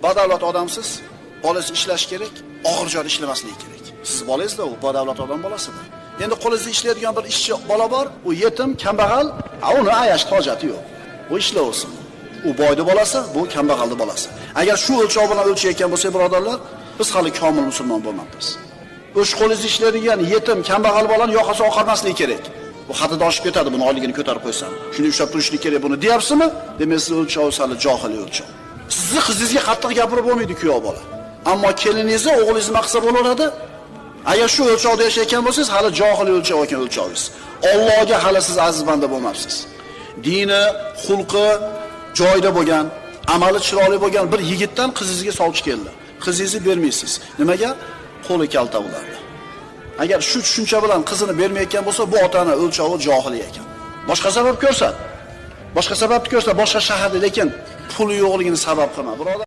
Badavlat odamsiz, bolasi ishlash kerak, og'ir joyda ishlamasligi kerak. Siz bolangizda u badavlat odam bolasida. Endi qo'lingizda ishlaydigan bir ishchi bola bor, u yetim, kambag'al, uni ayash hojati yo'q. U ishlayversin. U boyni bolasi, bu kambag'alning bolasi. Agar shu o'lchov bilan o'lchayotgan bo'lsak, birodarlar, biz hali komil musulmon bo'lmabmiz. O'sh qo'lingizda ishlaydigan yetim, kambag'al bolani yoqasi oqarmasligi kerak. Bu haddidan oshib ketadi, buni oyligini ko'tarib qo'ysam. Shuni ushlab turishlik kerak buni deyapsizmi? Demak, siz o'lchov sali johiliy o'lchov. Sizni qizingizga qattiq gapirib bo'lmaydi kuyov bola. Ammo keliningizni, o'g'lingizni nima qilsa bo'laveradi? Agar shu o'lchovda yashayotgan bo'lsangiz, hali johiliy o'lchov ekan o'lchovingiz. Allohga hali siz aziz banda bo'lmabsiz. Dini, xulqi joyida bo'lgan, amali chiroyli bo'lgan bir yigitdan qizingizga sovchi keldi. Qizingizni bermaysiz. Nimaga? Qo'li kalta ularda. Agar shu tushuncha bilan qizini bermayotgan bo'lsa, bu otani o'lchovi johiliy ekan. Boshqa sabab ko'rsat. Boshqa sababni ko'rsat, boshqa shaharda, lekin puli yo'qligini sabab qilma, birodar.